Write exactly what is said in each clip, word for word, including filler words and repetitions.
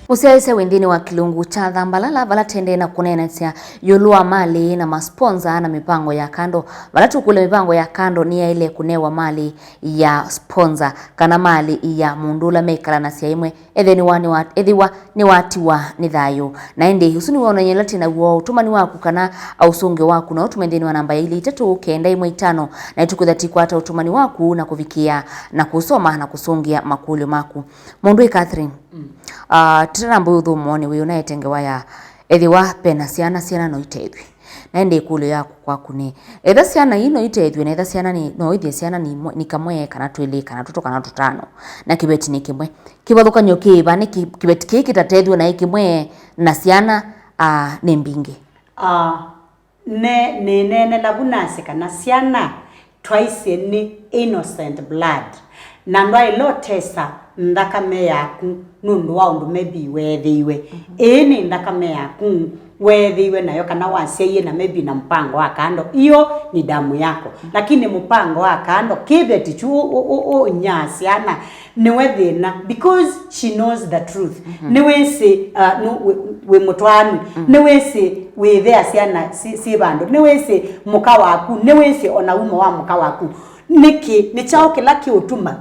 Mũsyaĩĩsya wĩ nthĩnĩ wa kĩlungu kya Thambalala, vala tendee na kũneenasya ĩũlũ wa malĩ na masponsa na mĩvango ya kando. Vala tũkũlya mĩvango ya kando nĩyaĩle kũnewa malĩ ya sponsa kana malĩ ya mũndũ ũla mekalanasya ĩmwe, ethĩwa nĩwa-, ethĩwa nĩwatiwa nĩ thayũ. Na ĩndĩ ũsu nĩwonany'a ũla twĩ naw'o ũtũmani waku kana ũsũngĩo waku no ũtũme nthĩnĩ wa namba ya ilĩ itatũ kenda ĩmwe itano, na ĩtukũ ĩtha tũkwata ũtũmani waku na kũvikĩa na kũsoma na kũsũngĩa makũlyo maku. Mũndũ ĩ Catherine, mm, ah, tĩtanamba ũthũmũonĩ wĩ ũnaete ngewa ya ethĩwa pena syana, syana no itethw'e. Na ĩndĩ ĩkũlyo yaku kwaku nĩ, etha syana ii no itethw'e, na etha syana nĩ, no ithie syana nĩ imwe, nĩ kamwe kana twĩlĩ kana tũtũ kana tũtano, na kĩveti nĩ kĩmwe. Kĩvathũkany'o kĩva nĩ kĩ-, kĩveti kĩĩ kĩtatethw'e na ĩ kĩmwe na syana, ah, nĩ mbingĩ? Ah, Ne, nĩneenela vu nasye kana syana twaisye nĩ innocent blood, na ndwaĩle ũtesa nthakame yaku nũndũ wa ũndũ maybe weethĩiwe. Ĩĩ nĩ nthakame yaku weethĩiwe nayo kana wasyaie na maybe na mpango wa kando, iyo ni damu yako. Lakini mpango wa kando, kĩveti kyu ũ-, ũ-, ũ-, ũnyaa syana, nĩwe thĩna, because she knows the truth. Nĩwĩsĩ, uh, nũ-, wĩ, wĩ mũtwaanu. Nĩwĩsĩ wĩthea syana syĩ, syĩ vandũ. Nĩwĩsĩ mũka waku. Nĩwĩsĩ ona umo wa mũka waku. Nĩkĩ? Nĩ kyaũ kĩla kĩũtuma,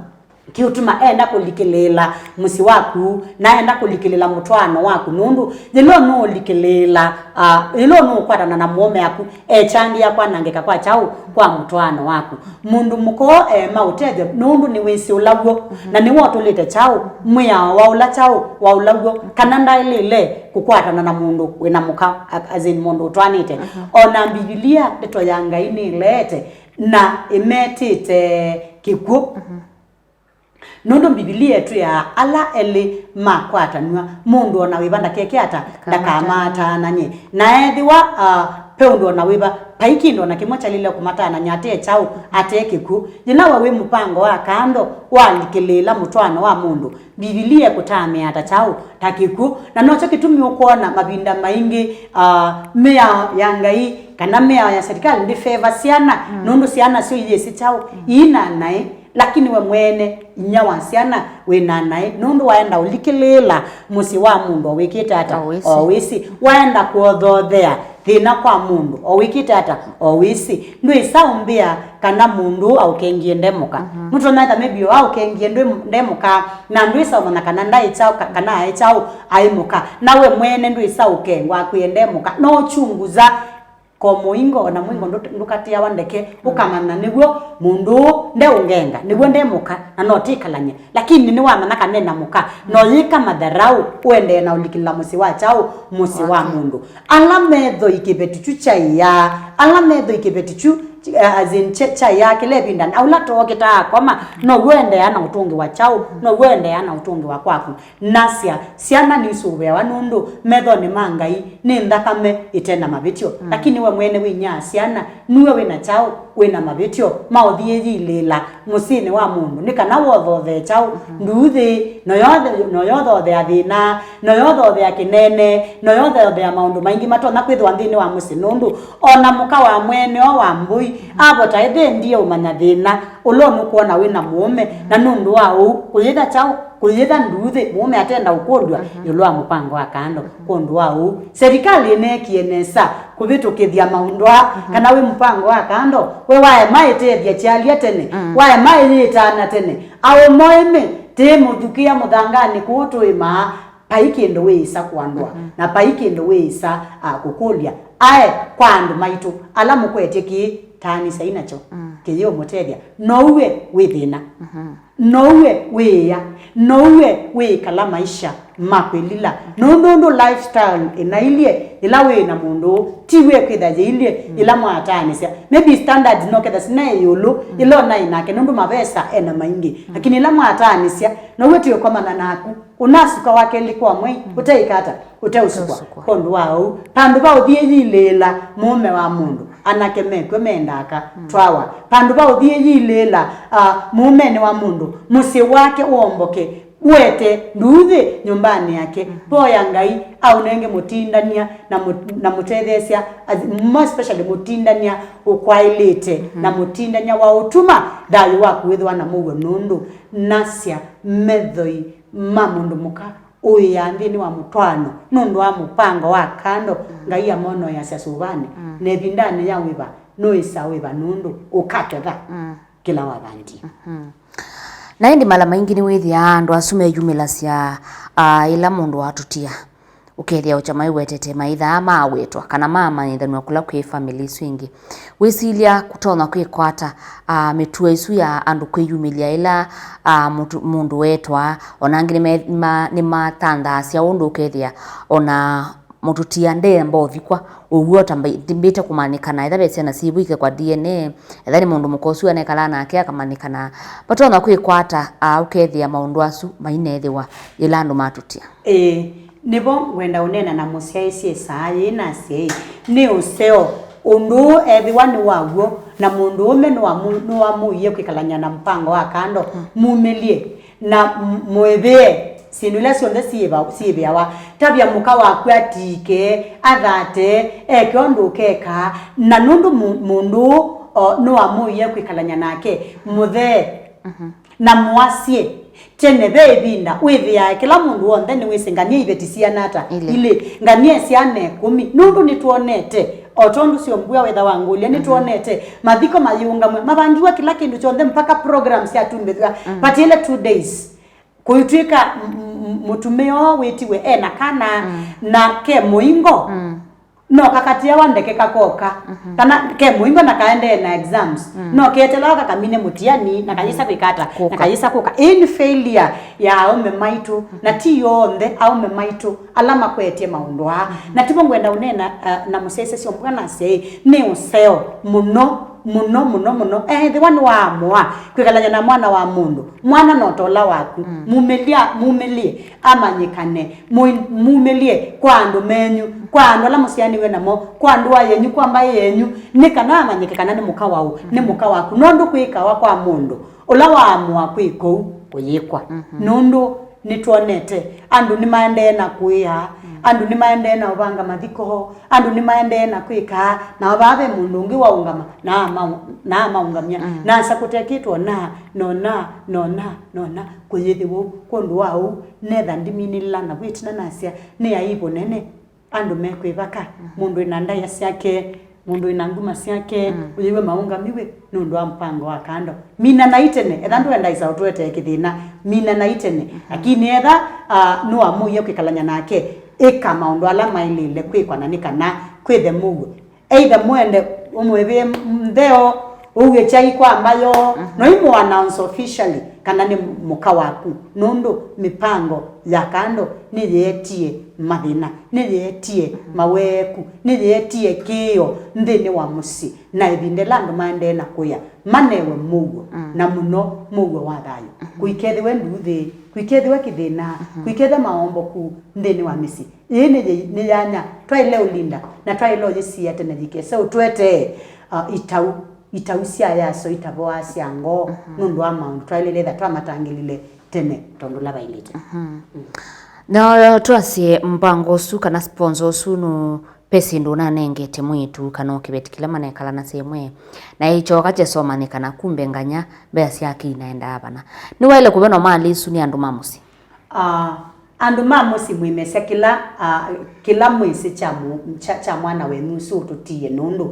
kĩũtuma enda kũlikĩlĩĩla mũsyĩ waku, na enda kũlikĩlĩĩla mũtwaano waku? Nũndũ yĩla ũnũũlikĩlĩĩla, uh, yĩla ũnũũkwatana na mũũme aku, ekyandia kwanangĩka kwa kyaũ? Kwa mũtwaano waku. Mũndũ mũka ũũ eema ũtethyo nũndũ nĩwĩsĩ ũla w'o, na nĩwe ũtũlĩte kyaũ? Mwĩao wa ũla kyaũ? Wa ũla w'o. Kana ndaĩlĩle kũkwatana na mũndũ wĩna mũka, a-, as in mũndũ ũtwaanĩte. O na Mbivilia, ndeto ya Ngai nĩĩleete na ĩmetĩte kĩkw'ũ. Nũndũ Mbivilia ĩtwĩaa ala elĩ makwatanw'a, mũndũ o na wĩva ndakeke ata? Ndakamataanany'e. Na ethĩwa, ah, ve ũndũ o na wĩva, vai kĩndũ o na kĩmwe kyaĩlĩle kũmataanany'a ate kyaũ? Ate kĩkw'ũ. Yĩla we wĩ mũpango wa kando walikĩlĩĩla mũtwaano wa mũndũ, Mbivilia ĩkũtaanĩaa ta kyaũ? Ta kĩkw'ũ. Na nokyo kĩtumi ũkwona mavinda maingĩ, ah, mĩao ya Ngai kana mĩao ya serikali ndĩfeva syana, nũndũ syana syo iyĩsĩ kyaũ? Ii na naĩ. Lakini we mwene, inyia wa syana, wĩ na naĩ, nũndũ waenda ũlikĩlĩĩla mũsyĩ wa mũndũ o wĩkĩte ata? O wĩsĩ. O wĩsĩ. Waenda kũothoothea thĩna kwa mũndũ o wĩkĩte ata? O wĩsĩ. Ndwĩsa ũmbĩa kana mũndũ ũũ aũkengie nde mũka. Nũtonya ĩtha maybe o aũkengie ndwĩ-, nde mũka, na ndwĩsa ũmanya kana ndaĩ kyaũ ka-, kana aĩ kyaũ, aĩ mũka. Na we mwene ndwĩsa ũkengwa akwĩe nde mũka. No uchunguza kwa mũingo, o na mũingo ndũ-, ndũkatĩawa ndeke, ũkamanya nĩw'o mũndũ ũũ ndeũngenga, nĩw'o nde mũka, na no tĩkalany'e. Lakini nĩwamanya kana ena mũka, no yĩka matharaũ, ũendee na ũlikĩlĩla mũsyĩ wa kyaũ? Mũsyĩ wa mũndũ. Ala methoi kĩveti kyu kyaĩaa, ala methoi kĩveti kyu, eh, as in, kya-, kyaĩaa kĩla ĩvinda, na ũla too kĩtaa akoma, now'o ũendeea na ũtũngĩwa kyaũ? Now'o ũendeea na ũtũngĩwa kwaku. Nasya, syana nisũvĩawa nũndũ methonĩ ma Ngai nĩ nthakame ĩte na mavĩtyo. Lakini we mwene wĩnyaa syana, nue wĩ na kyaũ? Wĩ na mavĩtyo ma ũthiĩyilĩĩla mũsyĩnĩ wa mũndũ, nĩ kana wothothee kyaũ? Nduuthĩ, noyothe-, noyothothea thĩna, noyothothea kĩnene, noyothothea maũndũ maingĩ matonya kwĩthĩwa nthĩnĩ wa mũsyĩ, nũndũ o na mũka wa mwene o wa mbũi avota ĩthendie ũmanya thĩna ũla ũnũkwona wĩ na mũũme, na nũndũ wa ũu kũyĩtha kyaũ? Kũyĩtha nduuthĩ, mũũme atenda ũkũlw'a ĩũlũ wa mũpango wa kando. Kwondũ wa ũu, serikali ĩneekie nesa kũvĩtũkĩthya maũndũ aa, kana wĩ mũpango wa kando, we waema ĩtethya kyalya tene, waema ĩyĩtaana tene, aũmoĩme tĩĩ mũthukĩa mũthanganĩ kũũ tũĩmaa, vai kĩndũ wĩĩsa kũandũa, na vai kĩndũ wĩĩsa, a, kũkũlya. Ae, kwa andũ maitũ ala mũkwetye kĩĩ, taanĩsyai nakyo kĩyĩũmũtethya. Nouwe wĩ thĩna. Nouwe wĩĩa. Nouwe wĩĩkala maisha ma kwĩlila. Nũndũ ũndũ lifestyle ĩnailye yĩla wĩ na mũndũ ũũ, tiw'o ĩkwĩtha yĩilye yĩla mwataanĩsya. Maybe standards no ketha sinaĩ ĩũlũ yĩla ũnaĩ nake, nũndũ mavesa ena maingĩ. Lakini yĩla mwataanĩsya, nouwe tiũkomana naku. Ũnasuka wa kelĩ kwa mwei, ũteĩka ata? Ũteũsukwa. Ũteũsukwa. Kwondũ wa ũu, vandũ va ũthiĩyilĩĩla mũũme wa mũndũ, anake mekw'o mendaa ka twawa. Vandũ va ũthiĩyilĩĩla, ah, mũũmenĩ wa mũndũ, mũsyĩ wake ũomboke, ũete nduuthĩ nyũmbanĩ yake. Voya Ngai aũnenge mũtindany'a na mũ-, na mũtetheesya, as-, more especially mũtindany'a ũkwaĩlĩte, na mũtindany'a wa ũtuma thayũ waku wĩthĩwa na mũuo, nũndũ nasya methoi ma mũndũ mũka ũĩaa nthĩnĩ wa mũtwaano nũndũ wa mũpango wa kando Ngai amonoeasya sũvanĩ, na ĩvindanĩ ya wĩva nũĩsa wĩva nũndũ ũkaketha kĩla wavandie. Na ĩndĩ mala maingĩ nĩwĩthĩaa andũ asu meyumĩlasya, ah, ĩla mũndũ watũtia. Ũkethĩa ũkya maiwetete maithaa mawetwa kana mamanyĩthany'a kũla kwĩ famĩlĩ isu ingĩ. Wĩsilya kũtonya kwĩkwata, ah, mĩtuo ĩsu ya andũ kwĩyumĩlya ĩla, ah, mũtu- mũndũ wetwa, ona angĩ nĩme- ma- nĩmatanthaasya ũndũ ũkethĩa ona mũtũtia ndeemba ũvikwa. Ũw'o ta mbai- ndimbĩte kũmanyĩkana, etha ve syana syĩvo ikekwa D N A, etha nĩ mũndũ mũka ũsu anekalaa nake akamanyĩkana. Vatonya kwĩkwata, ah, ũkethĩa maũndũ asu mainethĩwa yĩla andũ matũtia. Ĩĩ, nĩvo ngwenda ũneena na mũsyaĩĩsya ĩsaa yĩĩ nasya ĩ, nĩ ũseo ũndũ ũũ ethĩwa nĩ wa w'o, na mũndũũme nĩwamu- nĩwamũie kwĩkalany'a na mũpango wa kando, mumĩlye na m- mũĩvĩe syĩndũ ila syonthe syĩva- syĩvĩawa. Tavya mũka waku atike, athate, eke ũndũ ũkekaa, na nũndũ mu- mũndũ ũũ o, nĩwamũie kwĩkalany'a nake, mũthee. Na mũasye tene ve ĩvinda wĩthĩae kĩla mũndũ w'onthe nĩwĩsĩ ngania iveti siana ata Ilĩ. ilĩ, ngania syana ĩkũmi, nũndũ nĩtwonete, o tondũ syo mbua wetha wangũlya, nĩtwonete mathiko mayĩũngamw'a, mavangiwa kĩla kĩndũ kyonthe, mpaka program syatumbĩthw'a, vatiĩle two days kũitw'ĩka m- m- mũtumĩa ũũ wĩtiwe e na kana na ke mũingo. No kakatĩawa ndeke kakoka, kana ke mũingo na kaendee na exams, no keetelawa kakamine mũtiani na kayĩsa kwĩka ata, na kayĩsa kũka. Ĩĩ nĩ failure ya aũme maitũ, na ti yonthe aũme maitũ ala makwetye maũndũ aa. Na tivo ngwenda ũneena, uh, na mũsyaĩĩsya syo mbua nasya ĩ, nĩ ũseo mũno mũno mũno mũno ethĩwa nĩwaamũa kwĩkalany'a na mwana wa mũndũ. Mwana no ta ũla waku. Mumĩlya- mumĩlye amanyĩkane. Mui- mumĩlye kwa andũ menyu, kwa andũ ala mũsyaanĩw'e namo, kwa ndũa yenyu, kwa mbaĩ yenyu, nĩ kana amanyĩke kana nĩ mũka waũ, nĩ mũka waku. Nũndũ kwĩkawa kwa mũndũ ũla waamũa kwĩka ũu kũyĩkwa. Nũndũ nĩtwonete andũ nĩmaendee na kũĩa, andũ nĩmaendee na ũvanga mathiko, andũ nĩmaendee na kwĩkaa, na vaa ve mũndũ ũngĩ waũngama na ama- na amaũngamya, nasa kũtekĩtwe na nona nona nona kũyĩthĩwa ũu. Kwondũ wa ũu, netha ndiminĩlĩla na vwĩtina nasya, nĩ aivu nene andũ mekwĩvaka, mũndũ ĩna ndaĩa syake, mũndũ ĩna nguma syake, ũyĩw'e maũngamiw'e nũndũ wa mpango wa kando. Minanai tene, etha ndwenda ĩsa ũtũetee kĩthĩna, minanai tene. Lakini etha, ah, nĩwamũie kwĩkalany'a nake, ĩka maũndũ ala maĩlĩle kwĩkwa na nĩ kana kwĩthe mũuo. Either mwende ũmwĩvĩe ntheo, ũue kyai kwa mbayo, no imũannounce officially kana nĩ mũka waku, nũndũ mĩpango ya kando nĩyĩetie mathĩna, nĩyĩetie maweeku, nĩyĩetie kĩĩo nthĩnĩ wa mũsyĩ, na ĩvinda ĩla andũ maendee na kũya, manewe mũuo, na mũno mũuo wa thayũ. Kũikethĩwe nduuthĩ, kũikethĩwe kĩthĩna, kũikethĩwe maomboku nthĩnĩ wa mĩsyĩ. Ĩĩ nĩ yĩ- nĩ yanya twaĩle ũlinda, na twaĩle ũyĩsiĩa tene yikese ũtũetee, uh, itau, itau sya yaso itavoaa sya ngoo nũndũ wa maũndũ twaĩlĩle etha twamatangĩlile tene tondũ ũla vailĩte. Na twasye mpango ũsu kana sponsor ũsu nũ ve syĩndũ ũnanengete mwĩĩtu kana o kĩveti kĩla manekalana semwe, na ĩkyoka kyasomanyĩkana kumbe nganya mbesa syake inaendaa vana. Nĩwaĩle kũvenwa mali ĩsu nĩ andũ ma mũsyĩ? Ah, andũ ma mũsyĩ mwĩmesya kĩla, ah, kĩla mwĩsĩ kya mũ- kya, kya mwana wenyu ũsu ũtũtie, nũndũ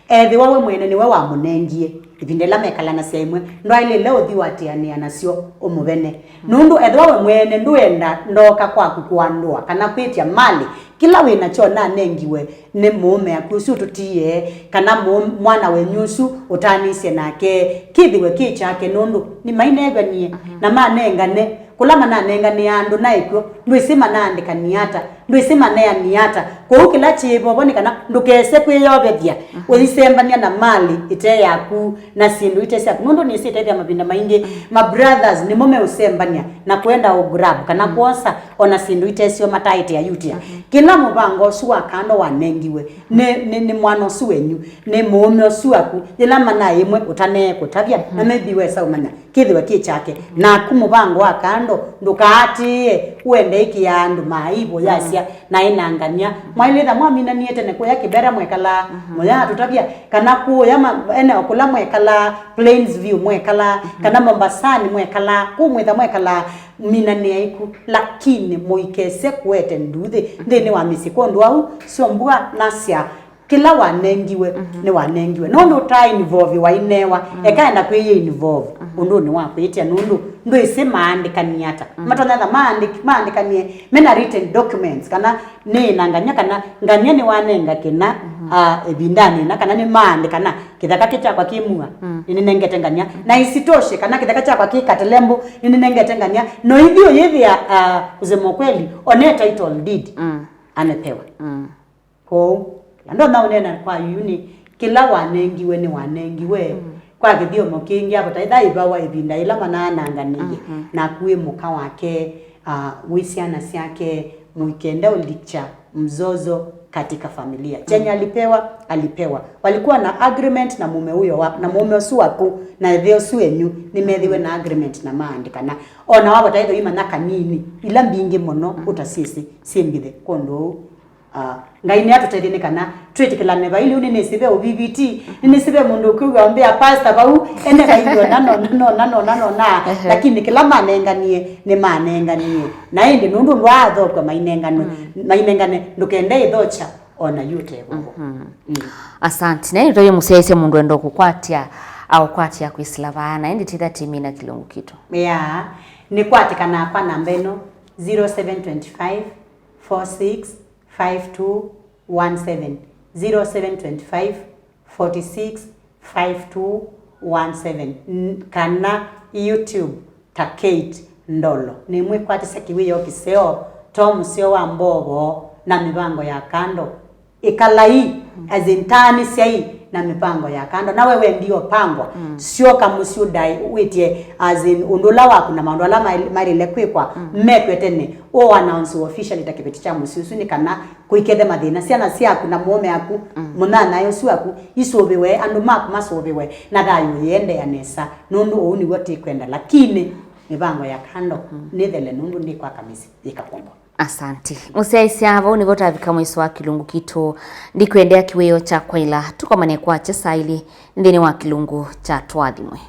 ethĩwa we mwene nĩwe wamũnengie ĩvinda ĩla mekalanasya ĩmwe, ndwaĩlĩle ũthi ũatĩanĩa nasyo ũmũvene. Nũndũ ethĩwa we mwene ndwenda ndooka kwaku kũandũa kana kwĩtya mali, kĩla wĩ nakyo nanengiwe nĩ mũũme aku ũsu ũtũtiie, kana mũ- mwana wenyu ũsu ũtanĩsye nake, kĩthĩwe kĩ kyake, nũndũ nĩmainenganie na manengane. Kũla mananenganĩa andũ naĩ kw'o, ndwĩsĩ manaandĩkanie ata, ndwĩsĩ maneanie ata. Kwoou kĩla kyĩ vovo nĩ kana ndũkese kwĩyovethya ũyĩsembany'a na mali ĩte yaku na syĩndũ ite syaku, nũndũ nĩsĩ ĩtethya mavinda maingĩ ma brothers nĩmo meũsembany'a na kwenda ũ grab kana kwosa ona syĩndũ ite syoo mataĩte ayutia. Kĩla mũvango ũsu wa kando wanengiwe nĩ, nĩ, nĩ mwana ũsu wenyu, nĩ mũũme ũsu waku, yĩla manaĩ ĩmwe ũtanee kũtavya, na maybe wesa ũmanya kĩthĩwe kĩ kyake. Naku mũvango wa kando ndũkaatĩĩe ũendeekĩa andũ maaivo yasya naĩ na ngania. Mwaĩlĩtha mwaminanie tene kũya Kĩbera mwekalaa, mũya atũtavya, kana kũya ma- ene o kũla mwekalaa, Plains View mwekalaa, kana Mombasani mwekalaa, kũu mwĩtha mwekalaa, minanĩai ku, lakini mũikese kũete nduthi nthĩnĩ wa mĩsyĩ, kwondũ au syo mbua nasya. Kĩla wanengiwe, nĩwanengiwe. Nũndũ ũtaa involve wainewa, ekaenda kwĩyĩ involve ũndũnĩ wa kwĩtya, nũndũ ndwĩsĩ maandĩkanie ata. Matonya etha maandĩk- maandĩkanie mena written documents, kana nĩ na ngania, kana ngania nĩwanenga kĩna, ah, ĩvindanĩ ĩna, kana nĩmaandĩkana, kĩthaka kĩ kyakwa kĩ mua, nĩnĩnengete ngania. Na isitoshe, kana kĩthaka kyakwa kĩ Katelembo, nĩnĩnengete ngania. No ithyĩ ũyĩthĩa, ah, kusema ukweli, one title deed amepewa. Kwoou, kĩla ndonya ũneena kwa yuyu nĩ kĩla wanengiwe nĩwanengiwe. Kwa kĩthyomo kĩngĩ, avataitha ĩvawa ĩvinda yĩla manaananganĩie, naku wĩ mũka wake, ah, wĩ syana syake, mũikenda ũlikya mzozo katika familia. Chenye alipewa, alipewa. Walikuwa na agreement na mume huyo wa, na mume ũsu waku, na ĩthe ũsu wenyu, nĩmethiwe na agreement na maandĩkana. Ona wavataitha imanya kanini, ila mbingĩ mũno ũtasyĩsĩ syĩ mbithe. Kwondũ ũu, Ah, Ngai nĩatũtethye nĩ kana twĩtĩkĩlane vai lĩu. Nĩnĩsĩ ve ũviviti, nĩnĩsĩ ve mũndũ ũkwĩw'a ũmbĩa pasta vau, ene vai nona nona nona nona nona, lakini kĩla manenganie nĩmanenganie. Na ĩndĩ nũndũ ndwaathokwa mainenganwe, mainengane, ndũkende ĩthokya ona yu ũtevovo. Asante. Na ĩndĩ twaie mũsyaĩsya mũndũ enda kũkwatya, aũkwatya kwĩsĩla vaa, na ĩndĩ titha timina kĩlungu kitũ. Yeah, nĩkwatĩkanaa kwa namba ĩno, zero seven twenty five, four six, five two one seven, zero seven twenty five, forty six, five two one seven, n- kana YouTube ta Kate Ndolo. Nĩmwĩkwatĩsya kĩwĩoo kĩseo, to mũseo wa mbovo na mĩvango ya kando. Ĩkalai, as in, taanĩsyai na mĩvango ya kando. Na we wendi ũpangwa, syoka mũsyĩ ũdaĩ wĩtye, as in, ũndũ ũla waku na maũndũ ala maĩ- maĩlĩle kwĩkwa mekwe tene, ũ announce officially ta kĩveti kya mũsyĩ ũsu, nĩ kana kũikethe mathĩna. Syana syaku na mũũme aku, mũnyanyae ũsu waku, isũvĩwe, andũ maku masũvĩwe, na thayũ ũyĩendeea nesa, nũndũ ũu nĩw'o tĩkwenda. Lakini mĩvango ya kando nĩthele, nũndũ ndĩkwaka mĩsyĩ yĩkakombwa. Asanti. Mũsyaĩĩsya, vau nĩvo tavika mwiso wa kĩlungu kitũ. Ndikwendea kĩwĩoo kya kwaĩla, tũkomane kwakya saa ilĩ nthĩnĩ wa kĩlungu kya Tũathimwe.